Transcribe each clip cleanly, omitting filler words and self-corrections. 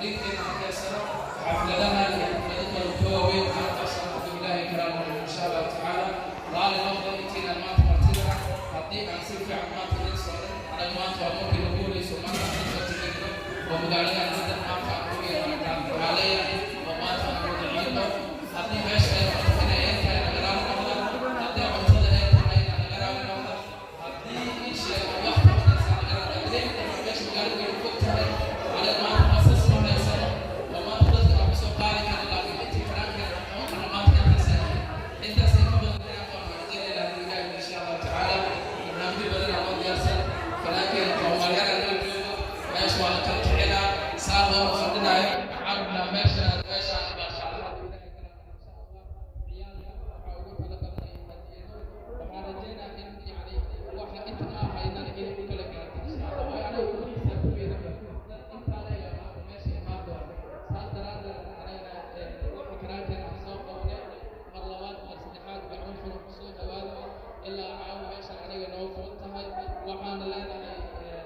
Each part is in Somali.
Xiriirkeena markaysano xafladaha iyo xaflado kale ka waaweyn aan qabsan hadduu Ilaahay karaamo, insha Allahu tacaala. Raali noqda intiina maanta martida haddii aan si fiican maanta idin socon. Anaga maanta waa markii nagu horeyso maanta aan soo tegayno oo magaalada London maanta aan ugu yeernaa kaaleya oo maanta aan wada ciidno. Haddii meesha ay noqoto inay ay tahay, naga raali noqda. Haddii cuntada ay tahay, naga raali noqda. Haddii ii sheeg wax qabanaysa, naga raali noqda. Meesha magaalada way fog tahay. Anaga maanta basas ma haysano oo maanta dadka aan kusoo qaadi karno, laakiin intii karaankeena aan qaban karno maanta intaas ay ahayd. Intaas ay ka badan inaan qaban rajaynayna hadduu Ilaahay, insha Allahu tacaala. Barnaamijyo badan aa loo diyaarsan. Fanaankeena Soomaaliyaana loo joogo, meesha waa la kala kicinaa, saa looma fadhinayo. Waxaan rabnaa meeshaan baashaalaha hadduu Ilaahay kala, insha Allah. Ciyaalka waxaa ugu talagalnay hadiyado. Waxaan rajaynaa in yani waxa inta aan haynana inay u kala gaarto, insha Allah. Waayo anaga kuma xisaabtamayna dad intaa leega maanta meesha imaan doona. Saas daraaddeed anagana waxa karaankeena aan soo qabanay. Mar labaad, mar saddexaad, gacmo furan kusoo dhawaada. Ilaa caawa meeshaan aniga noo furan tahay. Waxaana leenahay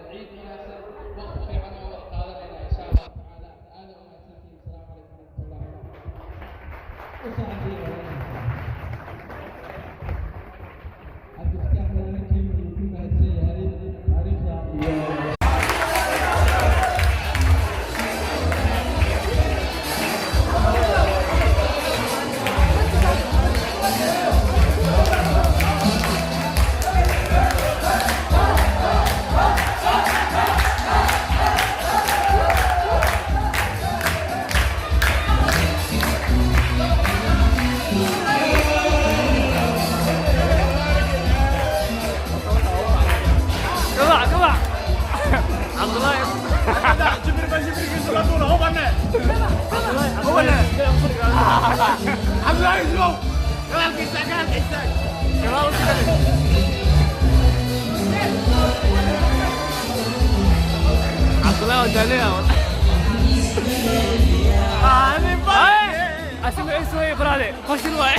ciid wanaagsan, waqti fiican oo wada qaadanayna, insha Allahu tacaala. Aada u mahadsantihiin. Asalaamu calaykum waraxmatullah. Cabdifataax walaalkii wuxuu ku mahadsan yahay taariikhda iyo كبع كبع عبد الله. هو عبد الله يسلو gadaalka istaag, gadaalka istaag. عبد الله ودانيا. اسمع اسمع برادي خش الواي.